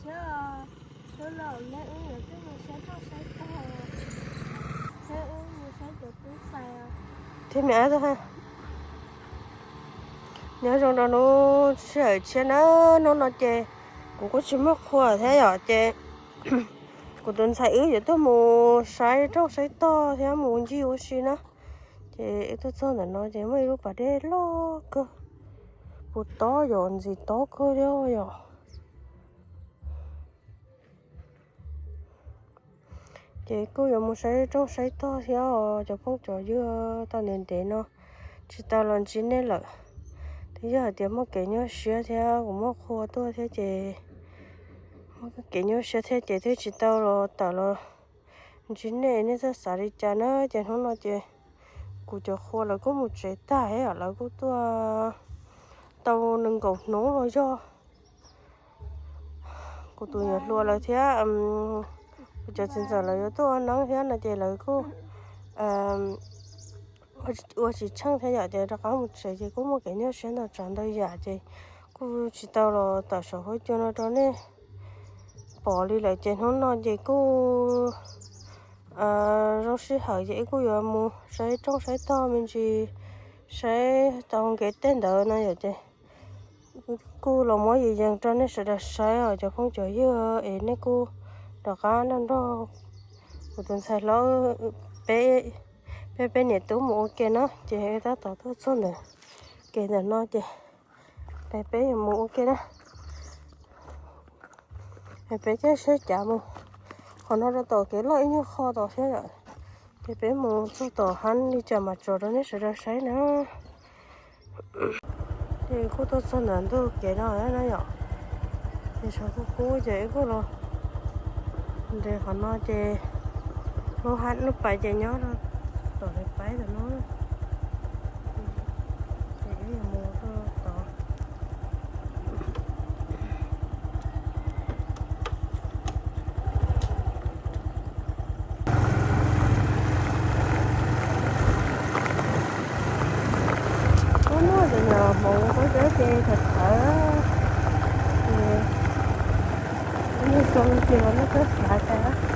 Thiab, hnub no neb wb yuav tuaj mus saib roj saib tog, neb wb mus saib cov tub fais thiab me ab. Nyob zoo rau lub sij hawm tshiab na, hnub no ces kuv kuj tsis muaj qhua thiab yom, ces kuv tus ntxhais wb yuav tuaj mus saib roj saib tog thiab mus ncig ua si na. Ces wb tuaj txog ntawm no ces muaj ib lub pas dej loj kawg, puas tob yom, ntxim tob kawg thiab yom. Ces kuj yuav mus saib roj saib tog thiab os cov phooj cov ywg, tau ntev ntev no tsis tau los ntsib nej lawm. Twb yog hais tias muaj kev nyuaj siab thiab kuv muaj qhua tuaj thiab ces muaj kev nyuaj siab thiab ces thiaj tsis tau los tawm los ntsib nej, nej txhob xav li cas na. Ces hnub no ces kuv cov qhua lawv kuj mus tsev tag thiab yom, lawv kuj tuaj tau nees nkaum hnub los yog. Kuv tus niam hluas lawv thiab kuv cov txiv ntxawm lawv yuav tuaj ua neeb thiab no ces lawv kuj ua tsis tsheej thiab yom, ces rov qab mus tsev ces kuj muaj kev nyuaj siab ntau tsav ntau yam ces kuj tsis tau los tawm saum huab cua no rau nej pom li lawm. Ces hnub no ces kuj zoo sij hawm ces wb kuj yuav mus saib roj saib tog me ntsis, saib tau nkev tej ntawd no yom, ces kuj los muab yees yees rau nej sawv daws saib os cov phooj cov ywg, es nej kuj rov qab nrog nrog kuv tus ntxhais hlob peb, peb peb niam tub mus ua ke na. Ces tab tom tuaj txog ntawm kev ntawm no ces peb peb yuav mus ua ke na. Peb caij tsheb cav mus qhov no rau tom kev loj ib nyuag qho tom thiab yom. Ces peb mus txog tom hab li cas mam tso rau nej sawv daws saib na. Ces kuj tuaj txog ntawm ntug kev no na yom. Ces sov kub kub ces wb kuj los nres qhov no ces lub hab lub pas ces nyob rau tom li paib tom no. Ces wb yuav mus rau tod. Ub, no ces nyuam hmoov kuj cov ces tawv tawv, ces ib nyuag xyoo ces los nej txhob xav cas.